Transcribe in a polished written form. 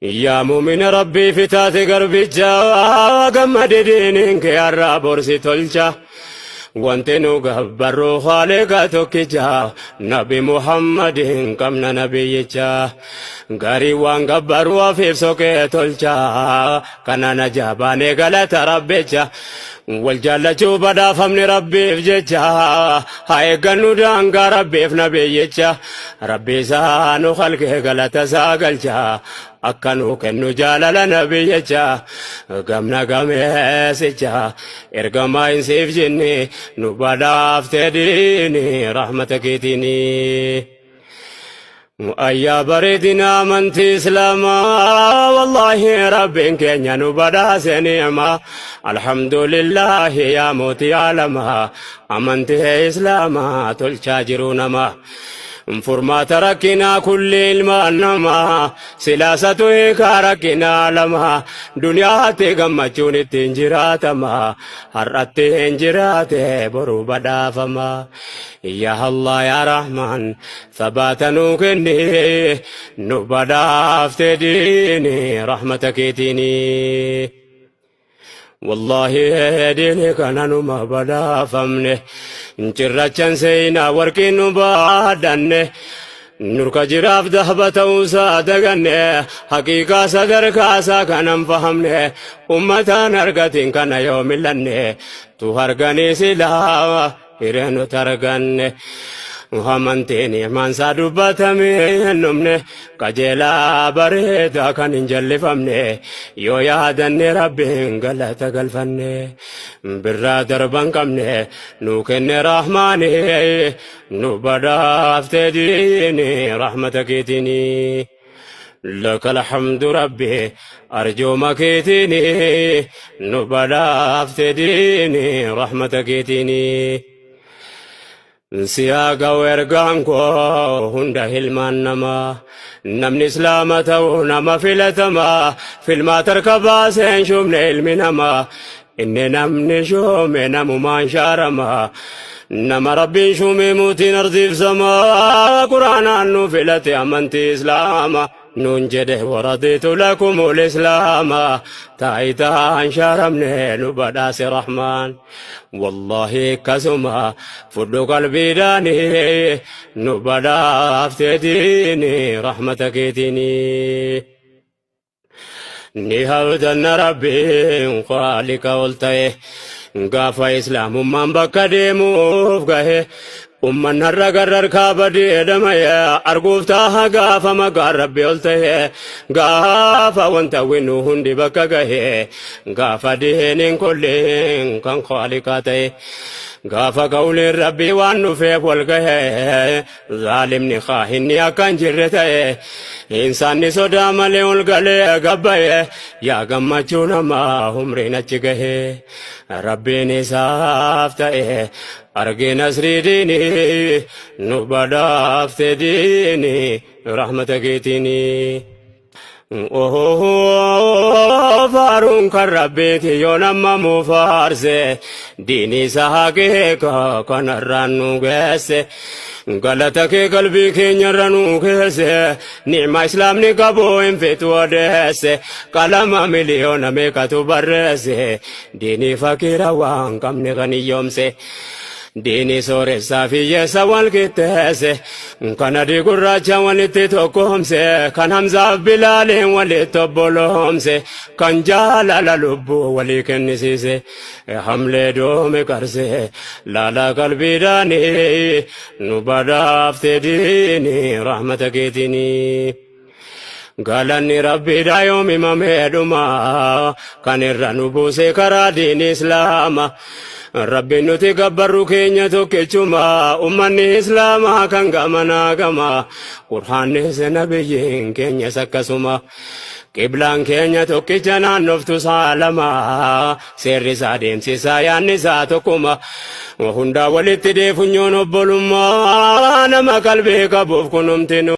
Yaa muumina Rabbii fi taate garbicha gammade diiniin kee har'aa borsi tolcha. Wanti nu gabbarru Khaaliqa tokkicha Nabi Muhammadin qabna nabiyyicha. Garii waan gabbaru ofiif soqee tolcha kana najaa baanee galata Rabbicha. Wal jaallachuu badhaafamni Rabbiif jecha haa eeggannu daangaa Rabbiif nabiyyicha. Rabbi isaa nu khalqee galata isaa galcha akka nu kennu jaalala nabiyyicha gamna gameessicha ergamaa hin siif jinni nu badhaaftee diini rahmata keetiini. Ayyaa bareedina amantii Islaamaa wallaahi Rabbiin keenya nu badhaase ni'maa alhamdulillaahi yaa mootii aalamaa amantii Islaamaa tolchaa jiru namaa. Furmaata rakkinaa kulli ilmaan namaa silaasatu hiikaa rakkinaa lamaa duniyaatti gammachuun ittiin jiraatama har'atti hin jiraate boru badhaafama. Yaa Allah yaa Rahmaan sabaata nuu kenni nu badhaafte diini rahmata keetiini. Wallaahi diini kana numa badhaafamne cirrachan seenaa warqiin nu baadhanne nurka jiraaf dahba ta'uusaa daganne haqiiqaa sadarkaasaa kanan fahamne ummataan argatiin kana yoo millanne tu harganii silaa hiree nuti arganne amantiin imaansaa dubbatamee hin dhumne qajeelaa bareedaa kan hin jallifamne yoo yaadanne Rabbiin galata galfanne birraa darban qabne nuu kenne rahmaani nu badhaafte diini rahmata keetiini. Laka alhamdu Rabbi arjooma keetiini nu badhaafte diini rahmata keetiini. Siyaa ga'u ergaan koo hunda hilmaan namaa namni islaama ta'u nama filatamaa filmaa tarka baaseen shuumne ilmi namaa inni namni shuume namumaan shaaramaa nama Rabbiin shuume mootiin ardiif samaa quraanaan nu filate amantii islaama nuun jedhe waradiitu lakumul islaama taayitaan shaaramne nu badhaase rahmaan wallaahi akkasuma fudhu qalbiidhaani nu badhaafte diini rahmata keetiini. Ni hawdanna Rabbiin Khaaliqa ol ta'e gaafa islaamummaan bakka deemuuf gahe umman har'a garrar kaaba deedamaye arguuf taaha gaafa maqaan Rabbi ol ta'e gaafa wanta winnu hundi bakka gahe gaafa diiniin kulliin kan Khaaliqaa ta'e gaafa qawliin Rabbii waan dhufeef wal gahe Zaalimni kaahinni akka hin jirre ta'e insaanni sodaa malee ol galee gabbaye yaa gammachuu namaa umriin achi gahe Rabbiin isaaf ta'e argee nasrii diini nu badhaafte diini rahmata keetiini. Faaruun kan Rabbiiti yoo nama mu faarse diinii isaa haqiiqa kanarraan nu geesse galata kee qalbii keenyarra nu keesse ni'ma islaamni qabu hin fitu odeesse qalama miliyoona meeqatu barreesse diinii fakiira waan qabne kan hiyyoomse. Diinii sooressaa fi hiyyeessa wal qixxeesse kan adii gurraacha walitti tokkoomse kan Hamzaaf Bilaaliin walitti obboloomse kan jaalala lubbuu walii kennisiise hamlee doome qarse laalaa qalbiidhaanii nu badhaafte diinii rahmata keetiinii. Galanni Rabbiidha yoom himamee dhuma kan irra nu buuse karaa diini Islaama. Rabbiin nuti gabbarru keenya tokkichuma ummanni Islaamaa kan gamanaa gama Qur'aannis nabiyyiin keenyas akkasuma. Qiblaan keenya tokkicha naannoftu saalama seerri isaa deemsi isaa yaanni isaa tokkuma. Hundaa walitti deefunyoon obbolummaa nama qalbii qabuuf kunumti nu.